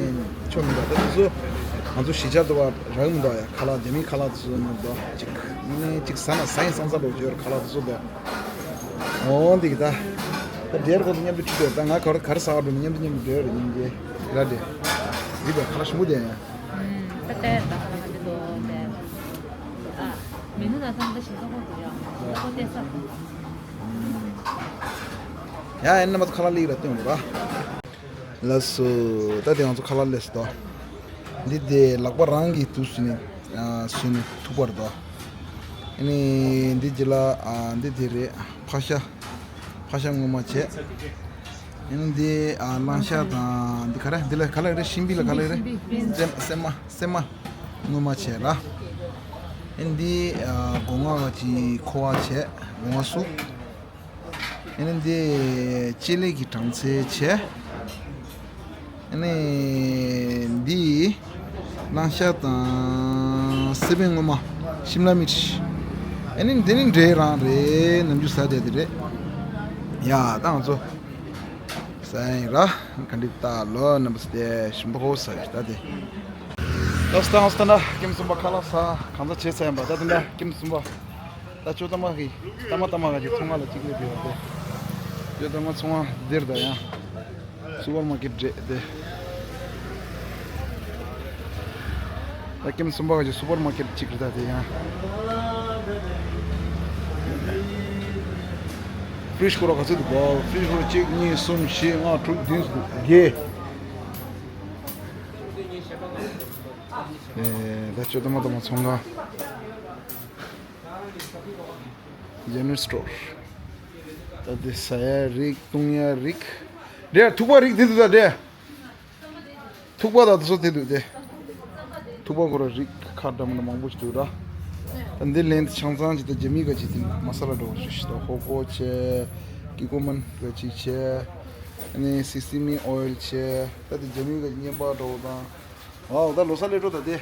ཆོ་མི་འདུག་ད་དེ་ཚོ་ང་ཚོ་གཞིས་ཆགས་དུ་བ་རག་མི་འདུག་ཡ། ཁ་ལག་རྒྱ་མིའི་ཁ་ལག་དེ་ཚོ་ནི་འདུག་ཅིག་ནི་ཅིག་ཟ་ན་ཟ་ཡིན་བསམ་ས་འགྲོ་གི་ཡོད་ར། ཁ་ལག་དེ་ཚོ་འདུག་འོ་འདི་གི་ད། ད་འདྲེར་ཁོ་ཚོ་མཉམ་དུ་ཁྲིད་འགྲོ། ད་ང་ག་རེ་ག་རེ་ཟ་བར་འགྲོ་ནི་མཉམ་དུ་མཉམ་དུ་འགྲོ་ཡ་རེད། སྙིང་རྗེ་ར་འདྲེ། རི་བའི་ཁ་ལག་ཞིམ་པོ་དེ་ཡ། ད་ལྟ་ད་ལྟ་འདི་ལོ་དེ། ཨ། མི་ནུ་ན་ཚང་ད་ཞིང་ས་ཁོ་ཚོ་ཡ། ཁོ་ལྟས་ས་ཁོ། ཡ་ཨེ་ན་མ་ཁ་ལག་ལིག་ར་སྟོན་ར། ལགས་སོ། ད་དེ་ང་ཚོ་ཁ་ལག་ལས་སོ། འདི་དེ་ལག་པ་རང་གིས་དུས་སུ་ནས་ཨ་སུ་ནས་ཐུག་པར་དོ། ཨ་ནི་འདི་ཇི་ལ་ཨ་འདི་དེ་རེད། ཕག་ཤ། ཕག་ཤ་ངོ་མ་བྱས། ཨ་ནི་འདི་ཨ་གླང་ཤ་དང་འདི་ག་རེ་འདི་ལ་ག་ལ་རེད། ཤིང་བི་ལ་ག་ལ་རེད། སྲན་སྲན་མ་སྲན་མ་ངོ་མ་བྱས་ར། ཨ་ནི་འདི་ཨ་སྒོ་ང་ག་ཅིག་ཁོ་བ་བྱས། སྒོ་ང་སུ། ཨ་ནི་འདི་ལྕེ་ལེབ་ཀྱི་གྲང་ཚལ་བྱས། ཨ་ནི་འདི་གླང་ཤ་དང་སི་པན་ངོ་མ། ཤིམ་ལ་མིར་ཅི། ཨ་ནི་འདི་ནི་འབྲས་རང་རེད། ནམ་རྒྱུན་ཟ་བསྡད་དེ་རེད། ཡ་ད་ང་ཚོ་ཟ་ཡིན་ར། ག་འདྲ་ད་ལོ་རྣམ་པ་ཚོ་དེ་ཞིམ་པོ་ཧོ་ཟ་ཡོད་ད་དེ། ད་སྟ་སྟ་ན་ཀེམ་གསུམ་པ་ཁ་ལག་ཟ་གང་ཟ་བྱས་ཚར་ཡིན་པ། ད་དེ་འདྲ་ཀེམ་གསུམ་པ། ད་ཅོ་ཏ་མ་གི་ཏ་མ་ཏ་མ་ག་ཅིག་ཚོང་ཁང་ལ་གཅིག་སླེབས་ཡོད་དེ། ཅོ་ཏ་མ་ཚོང་ཁང་འདིར་ད་ཡང་སུ་པར་མར་ཀེཊ་རེད་དེ། ད་ཀེམ་གསུམ་པ་ག་ཅིག་སུ་པར་མར་ཀེཊ་གཅིག་རེད་ད་དེ་ཡང་། ཕི་རིཇ་ཁོ་ར་ག་ཚོད་འདུག་གོ། ཕི་རིཇ་ཁོ་ར་གཅིག་གཉིས་གསུམ་བཞི་ལྔ་དྲུག་བདུན་བརྒྱད། ཨེ་ད་ཅོ་ཏ་མ་ཏ་མ་ཚོང་ཁང་། General store། ད་དེ་ཟ་ཡ་རིགས་བཏུང་ཡ་རིགས། འདྲེ་ཐུག་པ་རིགས་དེ་འདུག་ད་འདྲེ། ཐུག་པ་ད་དེ་ཚོ་དེ་འདུག་དེ། ཐུག་པ་ཁོ་ར་རིགས་ཁ་འདྲ་མི་འདྲ་མང་པོ་ཞིག་འདུག་ར། ད་འདི་ལན་དེ་ཆང་ཚང་ཅིག་ད་རྒྱ་མི་ག་ཅིག་དེ་མ་ས་ལ་འགྲོ་བ་ཞིག་ད་ཧོ་ཀོ་བྱས། ཀི་ཀོ་མན་ག་ཅིག་བྱས། ཨ་ནི་སི་སི་མི་ཨོ་ཡལ་བྱས། ད་དེ་རྒྱ་མི་ག་ཅིག་བརྙན་པར་འགྲོ་བ་དང་། ཨའོ་ད་ལོ་གསར་སླེབས་འགྲོ་ད་དེ།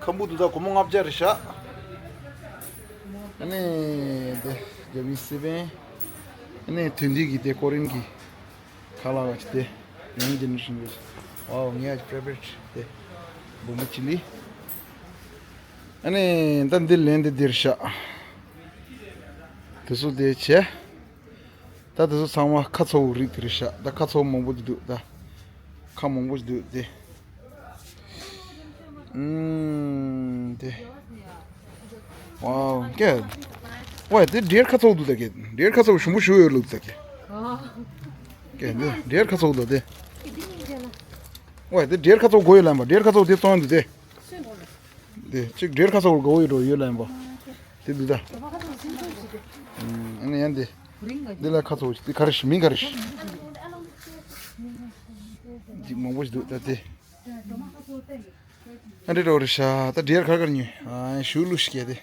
ཁམ་བུ་དུ་ད་སྒོར་མོ་ལྔ་བརྒྱ་རེད་ཤག་ཨ་ནི་དེ་རྒྱ་མིའི་སི་པན། ཨ་ནི་དོན་དུས་ཀྱི་དེ་ཀོ་རིན་གྱི་ཁ་ལག་ག་ཅིག་དེ། ཡང་ཇེ་ནེ་རེ་ཤན་གྱི། ཨའོ་ངའི་ཕེ་ཝ་རི་ཊི་དེ། བུ་མོ་ཅི་ལི། ཨ་ནི་ད་འདི་ལན་དེ་འདིར་ཤག་དེ་ཚོ་དེ་བྱས། ད་དེ་ཚོ་ཚང་མ་ཁ་ཚ་བོ་རིགས་དེ་རེད་ཤག་ད་ཁ་ཚ་བོ་མང་པོ་དེ་འདུག་ད་ཁ་མང་པོ་ཞིག་འདུག་དེ། ཨུམ། དེ། ཝའོ། ཀེ། ཝའི་དེ་འདྲེར་ཁ་ཚ་བོ་འདུག་ད་ཀེ། འདྲེར་ཁ་ཚ་བོ་ཞིམ་པོ་ཞིག་ཡོད་ལུགས་ད་ཀེ། ཀེ་འདི་འདྲེར་ཁ་ཚ་བོ་འདུག་དེ། ཝའི་དེ་འདྲེར་ཁ་ཚ་བོ་དགོས་ཡོད་ལམ་པ། འདྲེར་ཁ་ཚ་བོ་དེ་བཙོང་ཡོད་འདུག་དེ། དེ་གཅིག་འདྲེར་ཁ་ཚ་བོར་དགའ་བོ་ཡོད་འགྲོ་ཡོད་ལ་ཡིན་པ། དེ་འདུག་ད། ཨ་ནི་ཡང་དེ། འདི་ལ་ཁ་ཚ་བོ་ཞིག་དེ་ག་རེ་ཞིག་མིང་ག་རེ་ཞིག་འདི་མང་པོ་ཞིག་འདུག་ད་དེ། ཨ་འདྲེ་འགྲོ་རེ་ཤ་ད་འདྲེར་ཁ་ཁར་ཉོས། ཨ་ཞུ་ལུ་ཞིག་གས་དེ།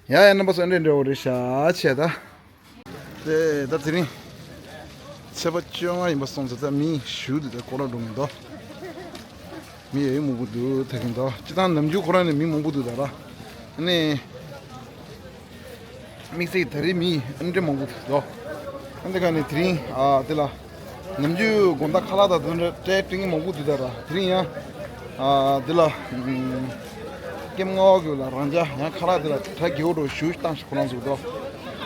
ཡ་ཡ་རྣམ་པ་ཚོ་ཨ་འདྲེ་འགྲོ་རེ་ཤ་ཆེ་ད། དེ་ད་དེ་རིང་ཚེས་པ་བཅོ་ལྔ་ཡིན་པ་སོང་ཙང་ད་མི་ཞུ་འདུག་ད་སྐོར་ར་འགྲོ་མི་འདུག་མི་ཡོད་མང་པོ་འདུག་ད་གིན་ད་སྤྱི་བཏང་ནམ་རྒྱུན་ཁོ་རང་ནས་མི་མང་པོ་འདུག་ད་ར། ཨ་ནི་དམིགས་བསལ་ད་རེས་མི་ཨ་འདྲེ་མང་པོ་འདུག་ཨ་འདི་ག་ནས་དེ་རིང་ཨ་དེ་ལ་ནམ་རྒྱུན་དགོང་དག་ཁ་ལག་དང་དེ་འདྲ་སྤྲད་སྤྲད་མཁན་མང་པོ་འདུག་ད་ར། དེ་རིང་ཡང་ཨ་དེ་ལ་ཀེམ་ལྔ་པ་གི་ལ་རང་ཅག་ཡང་ཁ་ལག་དེ་ལ་གྲ་རྒྱས་པོ་འགྲོ་ཞུ་བཏང་ཞིག་ཁོ་རང་ཚོ་གི་འདུག་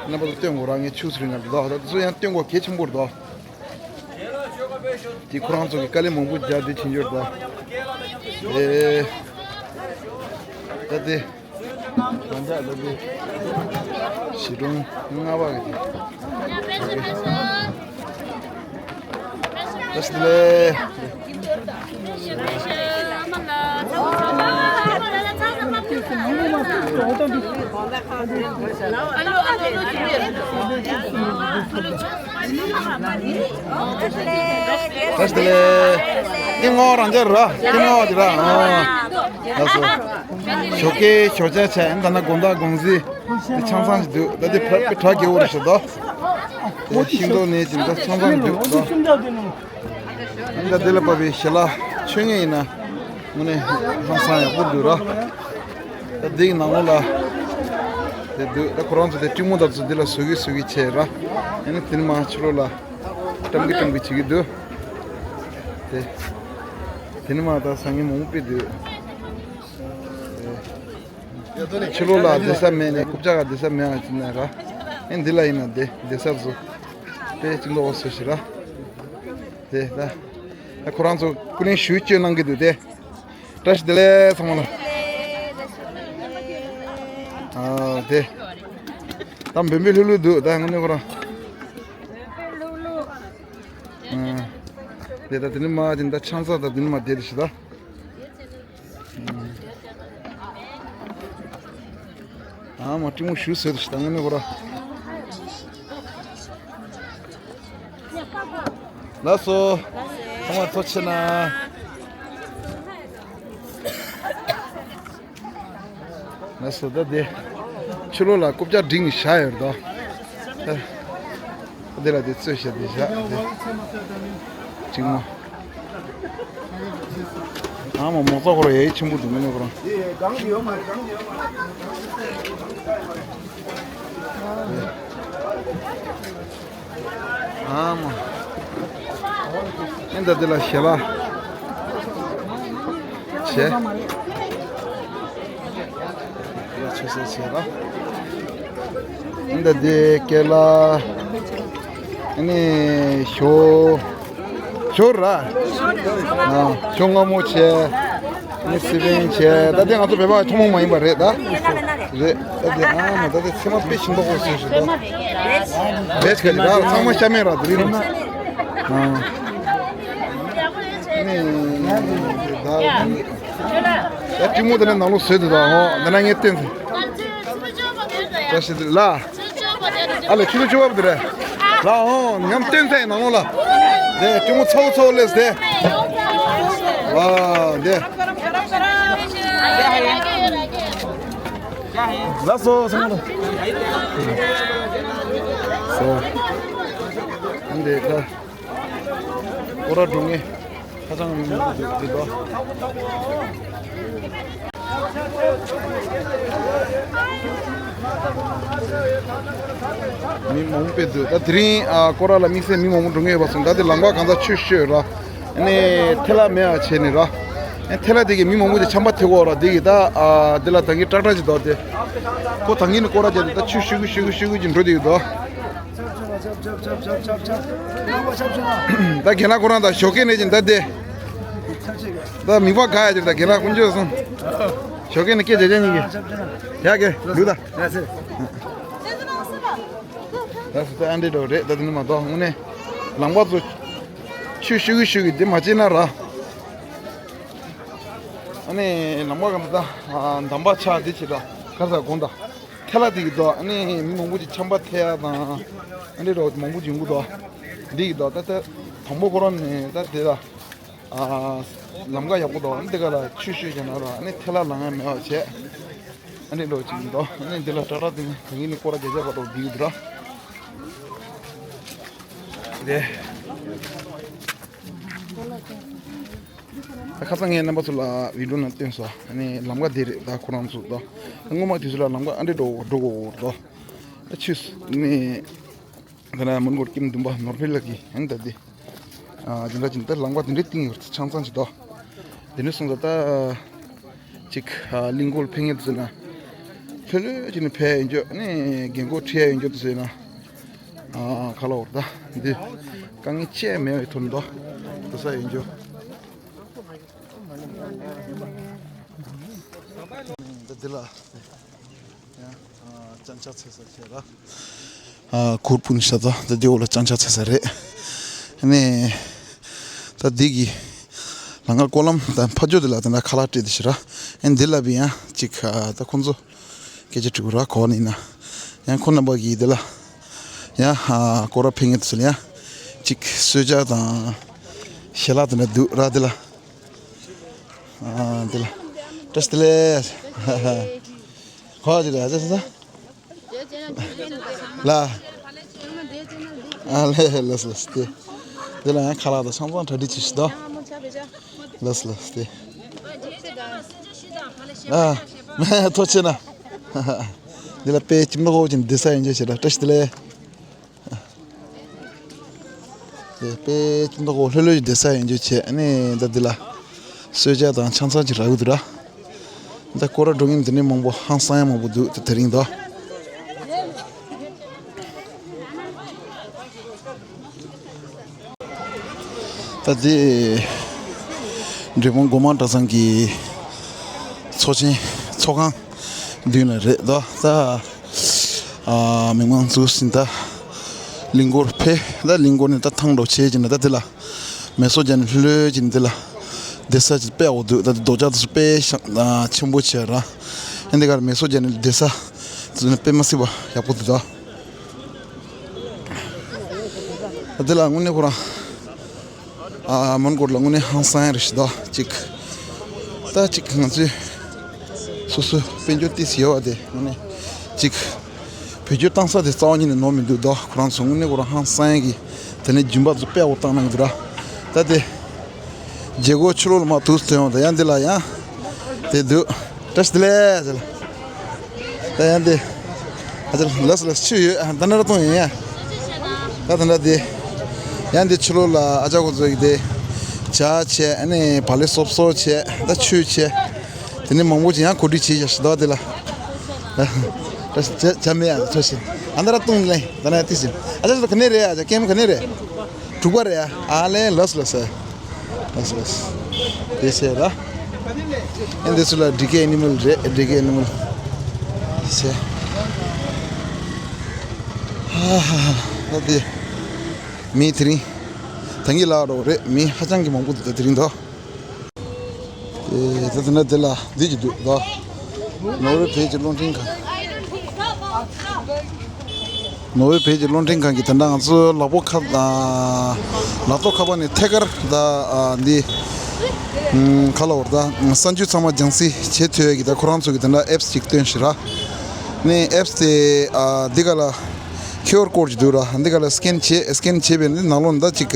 རྣམ་པ་ཚོ་སྟོན་དགོས་ར། ངས་ཕྱུགས་སུ་རིང་ལ་འདུག་ད་དེ་ཚོ་ཡང་སྟོན་དགོས་གལ་ཆེན་པོ་རེད་འདུག་དེ་ཁོ་རང་ཚོ་གི་དཀའ་ལས་མང་པོ་རྒྱག་དེ་ཕྱིན་འབྱོར་དང་། ཨེ། ད་དེ། རང་ཅག་ད་དེ། གཞིས་གྲོང་ལྔ་པ་གི་དེ། བཀྲ་ཤིས་བདེ་ལེགས། བཀྲ་ཤིས་བདེ་ལེགས། ཀེམ་ལྔ་པ་རང་ཅག་ར། ཀེམ་ལྔ་པ་དེ་ར། ཨ། ལགས་སོ། ཞོགས་ཀས་ཞོགས་ཇ་བྱས། ད་ནི་དགོང་དག་དགོང་ཟས་དེ་ཆང་ཚང་ཞིག་འདུག་ད་དེ་ཕ་དཔེ་གྲ་རྒྱས་པོ་རེད་ཤག་ད། དེ་ཤིང་ཏོག་ནས་ཅིག་ད་ཆང་ཚང་འདུག་ད། ཨ་ནི་ད་དེ་ལ་བབས་པའི་ཞལ་ལག་མཆོད་མཁན་ཡིན་ན་དངོས་གནས་ཧང་སང་ཡག་པོ་འདུག་ར། ད་དེ་གི་ནང་ལོགས་ལ་དེ་འདུག་ད་ཁོ་རང་ཚོ་དེ་སྤྲིན་མོ་དང་ཚོ་དེ་ལ་བཟོ་གི་བཟོ་གི་བྱས་ར། ཨ་ནི་དེ་ནས་མར་ཕྱི་ལོགས་ལ་བཀྲམ་གི་བཀྲམ་གི་བྱེད་ཀྱི་འདུག་དེ་དེ་ནས་མར་ད་སང་ཉིན་མང་པོ་དཔེ་འདུག་ཕྱི་ལོགས་ལ་བསྡད་ས་མེད་ནས་རྐུབ་བཀྱག་ག་བསྡད་ས་མེད་ཨ་ཅི་ན་ར། ཨེ་འདི་ལ་ཡིན་ན་བསྡད་བསྡད་ས་བཟོ། དཔེ་ཅིག་འདུག་འོ་བཟོ་ཞིག་ར། དེ་ད། ད་ཁོ་རང་ཚོ་ཀུན་གླེང་ཞུ་སྐྱོན་གནང་གི་འདུག་དེ། བཀྲ་ཤིས་བདེ་ལེགས་ཚང་མ་ལ། ཨ་དེ། ད་འབོད་འབོད་ལྷུག་ལྷུག་འདུག་ད་དངོས་གནས་ཁོ་རང་། ཨ་དེ་ད་དེ་ནི་མ་དེ་ད་ཆང་ས་ད་དེ་ནི་མ་དེ་དེ་ཞིག་ད། ཨ་མ་སྤྲིན་མོ་ཞུ་ཟེར་ཞིག་དང་ངས་ནི་གོ་ར། ལགས་སོ། ཚང་མ་ཐུགས་རྗེ་གནང་། ལགས་སོ་ད་དེ། ཕྱི་ལོགས་ལ་རྐུབ་བཀྱག་བསྒྲིགས་ནས་བཞག་ཡོད་དོ། ཨ། འདི་ལ་དེ་ཚོས་བཤད་དེ་བཞག་དེ། གཅིག་མོ། ཨ་མ་མོ་ཚོ་ཁོ་ར་ཡ་ཡི་ཆེན་པོ་འདུག་མིན་ནི་ཁོ་རང་། ཨ་མ། ཨེ་འདི་འདི་ལ་ཞལ་ལག་བྱས། ལ་ཆུ་སེར་བྱས་ལ། འདི་འདི་ཀེ་ལ། ཨ་ནི་ཞོ། ཞོ་ར། ཨ། ཞོ་སྔ་མོ་བྱས། ཨ་ནི་སི་པན་བྱས། ད་དེ་ང་ཚོ་བོད་པ་ཐུན་མོང་མ་ཡིན་པ་རེད་ད། རེད། ད་དེ་ཨ་མ་ད་དེ་ཚེ་མ་དཔེ་ཞིམ་མདོག་ཁོག་སོང་ཞིག་ད། བེད་ཀ་ཅི་ར་ཚང་མ་ཤ་མེད་ར་དེ་རིང་། ཨ། ནི། ད། ད་ཀྲིང་མོ་དེ་ནས་ནང་ལོགས་བཟོས་འདུག་ད་ཧོ། འདི་ན་ངས་བསྟན་ཟིན། བཀྲ་ཤིས་བདེ་ལེགས། ཨ་ལས་ཆུ་ཚོད་བཅུ་པ་དེ་རེད། ལ་ཧོ་ཉམས་བསྟན་ཟིན་ནང་ལོགས་ལ། དེ་ཀྲིང་མོ་ཚ་བོ་ཚ་བོ་སླེབས་ཟིན། ཨ་དེ། ལགས་སོ་ཚང་མ་ལ། སོ། འདི་ད། སྐོར་ར་འགྲོ་མཁན་ཧ་ཅང་མང་པོ་འདུག་འདི་དོ། མི་མང་པོ་དཔེ་འདུག་ད་དེ་རིང་ཨ་སྐོར་ར་ལ་དམིགས་བསལ་མི་མང་པོ་འགྲོ་མཁན་ཡོད་པ་སོང་། ད་དེ་ལམ་ཁ་གང་ཚ་ཆུ་ཤོད་ར། ཨ་ནི་ཐལ་བ་མེད་པ་བྱས་ནས་ར། ཨ་ཐལ་བ་དེ་གི་མི་མང་པོ་དེ་ཆམ་པ་ཐེབས་ཀྱི་ཡོད་ར། དེ་གི་ད་ཨ་དེ་ལ་ད་གིན་ཀྲག་ཀྲག་ཅིག་འདུག་དེ། ཁོ་ད་གིན་ནས་སྐོར་ར་བརྒྱབ་དེ་ད་ཆུ་ཤུ་གུ་ཤུ་གུ་ཤུ་གུ་ཅིག་འགྲོ་དེ་གི་འདུག་ད་རྒན་ལགས་ཁོ་རང་ད་ཞོགས་ཀས་ནས་ཀྱི་ད་དེ། ད་མི་པ་ག་ཡ་ཅིག་ད་རྒན་ལགས་དཀོན་མཆོག་གསུམ། ཞོགས་ཀས་ནས་སྐད་རྒྱག་རྒྱག་གཉིས་ཀྱི། ཡ་གི་འདུག་ད། ད་སུ་ད་ཨ་འདྲེ་འགྲོ་རེད་ད་དེ་ནི་མ་གཏོགས་དངོས་གནས་ལམ་པ་ཚོ་ཆུ་ཤུ་གུ་ཤུ་གུ་དེ་མ་བྱེད་ན་ར། ཨ་ནི་ལམ་ཁ་གང་ད་ད་འདམ་པ་ཆགས་འདི་བྱེད་ད་གར་ས་དགོང་ད་ཐལ་ལ་དེ་གི་དོ། ཨ་ནི་མི་མང་པོ་ཅིག་ཆམ་པ་ཐལ་ཡ་དང་ཨ་ནི་རོ་མང་པོ་ཅིག་ཡོང་གི་དོ། འདི་གི་དོ་ད་ད་དང་པོ་ཁོ་རང་ནས་ད་དེ་ད་ལམ་ཁ་ཡག་པོ་དོ། ཨ་ནི་དེ་ག་ལ་ཆུ་ཤོད་བྱས་ན་རོ། ཨ་ནི་ཐལ་ལ་ལང་ཡ་མེད་པ་བྱས། ཨ་ནི་ལོ་ཅིག་ཡིན་དོ། ཨ་ནི་འདི་ལ་ཏྲ་ཏྲ་དེ་ནི་ད་གིན་ནི་སྐོར་ར་རྒྱ་ཆ་བ་དོ་འདི་གི་དོ་ར། དེ། ད་ཁ་སང་ངས་རྣམ་པ་ཚོ་ལ་བི་ཌིའོ་ནང་བསྟན་སོང་། ཨ་ནི་ལམ་ཁ་དེ་རེད། ད་ཁོ་རང་ཚོ་ད་སྔོན་མ་དུས་ཚོད་ལ་ལམ་ཁ་ཨ་འདྲེ་འགྲོ་འགྲོ་གོ་ད་ཆུ་ནི་ད་ན་མོན་གྷོ་ཀེམ་བདུན་པ་ནོར་འཕེལ་ལགས་ཀྱིས་ཨ་ནི་ད་དེ་ཨ་འཛིན་གྲྭ་ཅན་ད་ལམ་ཁ་དེ་འདྲེ་བཏིང་ཡོད་ཆང་ཚང་ཅིག་ད་དེ་ནས་སོང་ཙང་ད་ཅིག་ཨ་གླིང་སྐོར་ཕེབས་མཁན་དུ་ན་ལྷོད་ལྷོད་ཅིག་ནས་ཕེབས་ཡོད་འཇོག་ཨ་ནི་རྒན་གོག་ཁྲིད་ཡ་ཡོད་འཇོག་དུ་ཟེར་ན། ཨ་ཁ་ལོ་ད་འདི་དཀའ་ངལ་ཅི་མེད་པའི་ཐོག་ནས་ད་ས་ཡོད་འཇོག་ད་འདི་ལ་ཡང་ཅང་ཅག་ཚེ་ས་ཁྱེད་ལ་ཨ་གུར་སྤུན་ཤ་ད་ད་འདི་འོག་ལ་ཅང་ཅག་ཚེ་ས་རེད། ཨ་ནི་ད་འདི་གི་ལ་ང་ཀོ་ལམ་ད་ཕ་ཇོ་འདི་ལ་ད་ན་ཁ་ལག་སྤྲད་དེ་ཤི་ར། ཨ་འདི་ལ་བི་ཡང་ཅིག་ད་ཁོང་ཚོ་སྐད་ཆ་དྲི་བ་ར་གོ་ནི་ན། ཡང་ཁོ་རྣམ་པ་གིས་དེ་ལ་ཡང་ཧ་སྐོར་ར་ཕེབས་ངེས་དུ་ལ་ཡང་ཅིག་གསོལ་ཇ་དང་ཞལ་ལག་དེ་འདྲ་འདུག་ར་དེ་ལ། ཨ་དེ་ལ་བཀྲ་ཤིས་བདེ་ལེགས། ཁོ་ཅི་རེད་ཨ་ཅག་ས་ལ། ཨ་ལེ་ལགས་ལགས་ཏེ། དེ་ལ་ཡང་ཁ་ལག་དང་ཆང་ཚང་གྲ་སྒྲིག་བྱེད་ཤི་ད། ལགས་ལགས་ཏེ། ཨ་མེ་ཐོ་ཆེ་ན། འདི་ལ་དཔེ་ཅིག་མདོག་ཅིག་བསྡད་ས་ཡིན་རྒྱུ་བྱེད་ལ་བཀྲ་ཤིས་བདེ་ལེགས། དེ་དཔེ་ཅིག་མདོག་ལྷོད་ལྷོད་ཅིག་བསྡད་ས་ཡིན་རྒྱུ་བྱེད་ཨ་ནི་ད་འདི་ལ་གསོལ་ཇ་དང་ཆང་ཚང་ཅིག་རག་གི་འདུག་ར། ད་སྐོར་ར་འགྲོ་མཁན་དེ་ནས་མང་པོ་ཧང་སང་ཡ་མང་པོ་འདུག་ད་དེ་རིང་ད། ད་དེ་འབྲས་སྤུངས་སྒོ་མང་གྲྭ་ཚང་གི་ཚོགས་ཆེན་ཚོགས་ཁང་མདུན་ལ་རེད་དོ། ད་ཨ་མི་མང་ཚོ་ཟིན་ད་གླིང་སྐོར་ཕེབས། ད་གླིང་སྐོར་ནས་ད་ཐང་འགྲོ་བྱེད་ཀྱི་ན་ད་དེ་ལ་མེ་སོ་རྒྱ་ནས་ལྷོད་ལྷོད་ཀྱི་ནས་དེ་ལ་བསྡད་ས་ཅིག་དཔེ་ཡག་པོ་འདུག་ད་དེ་རྡོ་ལྕགས་དེ་ཚོ་དཔེ་ཤ་ཆེན་པོ་བྱས་ར། ཨ་འདི་གར་མེ་སོ་རྒྱ་ནས་བསྡད་ས་དེ་ཚོ་ནི་དཔེ་མ་སྲིད་པ་ཡག་པོ་འདུག་ད། ད་དེ་ལ་དངོས་གནས་ཁོ་རང་ཨ་མོན་གྷོ་ལ་དངོས་གནས་ཧང་སང་ཡ་རེད་ཤི་ད་ཅིག་ད་ཅིག་ང་ཚོས་སོ་སོ་དཔལ་འབྱོར་ཏིས་ཡོད་པ་དེ་དངོས་གནས་ཅིག་བེད་སྤྱོད་བཏང་ས་དེ་རྩ་བ་ཉིད་ནས་ནོར་མི་འདུག་ད་ཁོ་རང་ཚོ་དངོས་གནས་ཁོ་རང་ཧང་སང་ཡ་གི་དེ་ནས་རྒྱུན་པ་ཚོ་དཔེ་ཡག་པོ་བཏང་གནང་གི་འདུག་ར། ད་དེ་རྗེ་སྒོ་ཕྱི་ལོགས་ལ་མ་ཐུག་ཐོན་ཡོང་ད་ཡང་འདི་ལ་ཡང་དེ་འདུག་བཀྲ་ཤིས་བདེ་ལེགས་ཟེར་ལ། ད་ཡང་འདི། ཨ་ཅག་ལགས་ལགས་ཆུ་ཡོད་ཨ་ད་ནར་གཏོང་ཡིན་ཡ། ད་ད་འདྲ་དེ། ཡང་འདི་ཕྱི་ལོགས་ལ་ཨ་ཅག་ཁོ་ཚོ་ཡི་དེ། ཇ་བྱས་ཨ་ནི་བག་ལེབ་སོབ་སོབ་བྱས་ད་ཆུ་བྱས། དེ་ནས་མང་པོ་ཅིག་ཡང་གོ་སྒྲིག་བྱས་བཞག་ཤི་ད་དེ་ལ། ད་ཇ་ཇ་མེད་ཡ་ད་ཆོ་ཤི། ཨ་ད་ར་གཏོང་ལེ་ད་ན་ཡ་ཏི་སི། ཨ་ཅག་ཁོ་ག་ནས་རེད་ཨ་ཅག་ཀེམ་ག་ནས་རེད། དྲུག་པ་རེད་ཨ་ལེ་ལགས་ལགས། ལགས་ལགས། དེ་བྱས་ལ། ཨེ་འདི་ཚོ་ལ་ཌི་ཀེ་ཨེ་ནི་མལ་རེད་ཌི་ཀེ་ཨེ་ནི་མལ། བྱས། ཧ་ཧ་ཧ་ད་དེ། མི་དེ་རིང་ད་གིན་ལ་རོགས་རེད་མི་ཧ་ཅང་གི་མང་པོ་འདུག་ད་དེ་རིང་ད། ཨེ་ད་དེ་ན་དེ་ལ་འདི་གི་འདུག་ད། ནོར་ཝེ་བོད་ཀྱི་རླུང་འཕྲིན་ཁང་། ནོར་ཝེ་བོད་ཀྱི་རླུང་འཕྲིན་ཁང་གིས་དེ་འདྲ་ང་ཚོའི་ལག་པོ་ཁ་ལག་ཐོག་ཁ་པར་ནས་ཐད་ཀར་ད་འདི་ཁ་ལ་བར་ད་གསར་འགྱུར་ཚང་མ་རྒྱང་སྲིང་བྱེད་ཐུབ་ཡ་གི་ད་ཁོ་རང་ཚོ་གི་དེ་འདྲ་ཨེབ་སི་ཅིག་བཏོན་ཞིག་ར། ནས་ཨེབ་སི་དེ་འདི་ག་ལ་ཁིའུ་ཨར་ཀོ་ཌི་ཅིག་འདུག་ར་འདི་ག་ལ་སི་ཀེན་བྱེད་སི་ཀེན་བྱེད་པའི་འདི་ནང་ལོགས་ནས་ད་ཅིག་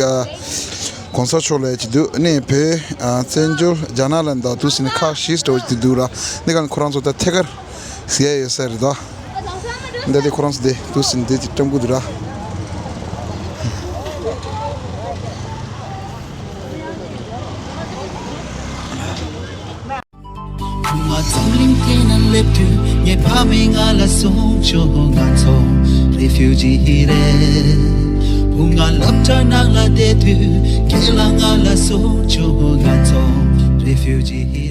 གོང་ས་མཆོག་ལ་ཅིག་འདུག་ནས་བོད་བཙན་བྱོལ་རྒྱ་ནག་ལ་ད་དུ་ཟིན་ཁག་ཤིས་འདྲ་བོ་ཅིག་འདུག་ར་འདི་ག་ལ་ཁོ་རང་ཚོ་ད་ཐད་ཀར། ཟེར་ཡ་ཡོད་ས་རེད་དོ། འདི་དེ་ཁོ་རང་ཚོ་དེ་དུས་ཟིན་དེ་ཅིག་སྤྲང་པོ་འདུག་ར། བུ་ང་འཛམ་གླིང་སྟེང་ན་སླེབས་དུས་ངའི་ཕ་མས་ང་ལ་གསུངས་བྱུང་ང་ཚོ་རེ་ཕིའུ་ཇི་རེད། བུ་ང་སློབ་གྲྭ་ནང་ལ་བསྡད་དུས་རྒན་ལགས་ང་ལ་གསུངས་བྱུང་ང་ཚོ་རེ་ཕིའུ་ཇི།